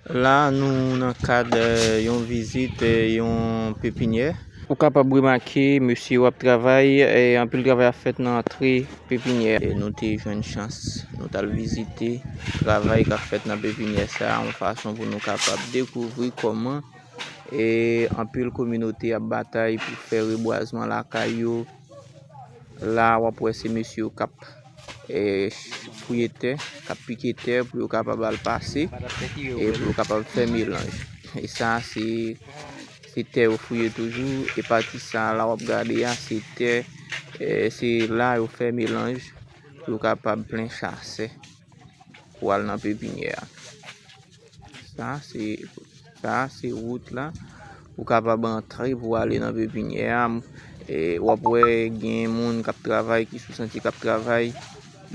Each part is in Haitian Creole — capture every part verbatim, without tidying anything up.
La, nou nan kad, eh, yon vizit, eh, yon pepinyè. Ou kapab remake, mesye yo ap travay, eh, anpil travay ap fèt nan antre pepinyè. E nou te jwenn chans, nou t al vizite travay k ap fèt nan pepinyè sa a, yon fason pou nou kapab dekouvri kòman, eh, anpil kominote ap batay pou fè rebwazman lakay yo. La, w ap wè se mesye yo k ap, eh, fouye tè, k ap pike tè pou yo kapab al pase, e pou yo kapab fè melanj. E sa, se, se tè yo fouye toujou. E pati sa la w ap gade a, se tè, eh, se la yo fè melanj pou yo kapab plen chasè pou al nan pepinyè a. Sa, se, sa, se wout la pou kapab antre pou ale nan pepinyè a. E, w ap wè gen moun k ap travay, ki sou santye k ap travay.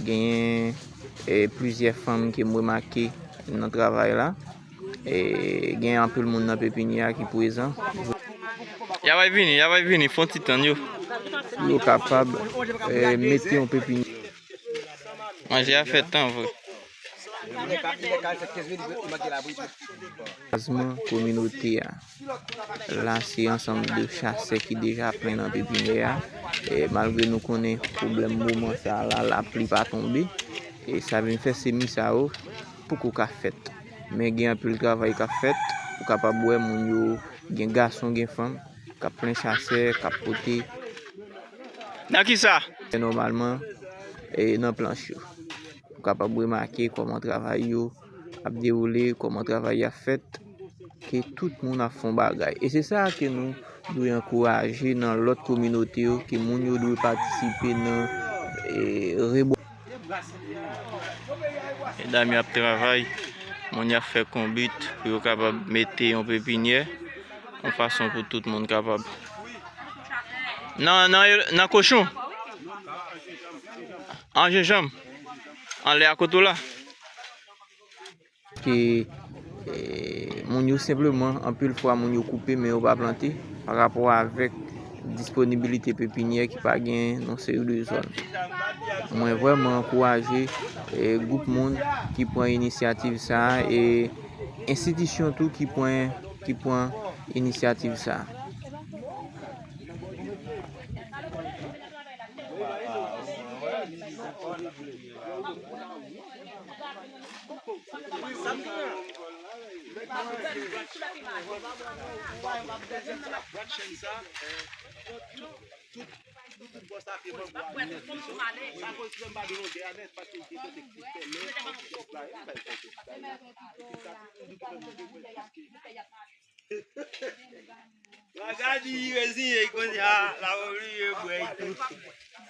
Gen, e, plizyè fanm ke m remake nan travay la. E, gen anpil moun nan pepinyè a ki prezan. Y ap vini, y ap vini, fè yon ti tann yo. Pou yo kapab, e, mete yon pepinyè. Manje a fèt tan vre. Rebwazman kominote a. La, se ansanm de chasè ki deja plen nan pepinyè a. E malgre nou konnen pwoblèm moman sa a la, lapli pa tonbe. E sa vin fè semi sa yo poko ka fèt. Men gen anpil travay k ap fèt. Ou kapab wè moun yo, gen gason, gen fanm, k ap plen chasè, k ap pote. Nan ki sa? Nòmalman, e nan planch yo. Ou kapab remake kòman travay yo ap dewoule, kòman travay yo ap fèt, ke tout moun ap fè yon bagay. E se sa ke nou dwe ankouraje nan lòt kominote yo, ke moun yo dwe patisipe nan, e, rebwa-. Medam yo ap travay, moun yo ap fè konbit pou yo kapab mete yon pepinyè, yon fason pou tout moun kapab. Nan, nan, nan kochon. An jenjanm. Anlè a kote w la. Ke, eh, moun yo senpleman, anpil fwa moun yo koupe men yo pa plante, pa rapò avèk disponibilite pepinyè ki pa gen nan seri de zòn. Mwen vrèman ankouraje, eh, gwoup moun ki pran inisyativ sa a e enstitisyon tou ki pran, ki pran inisyativ sa a. Bagay di reziye kounye a, la obliye bwè tou.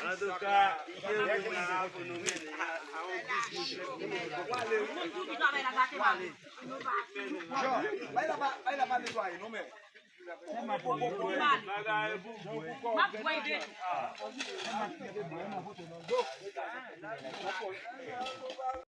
Antouka, gen moun la pou nou mennen a yon biznis. Yo, bay la pa, bay la pa netwaye non, men. Bagay pou bwè.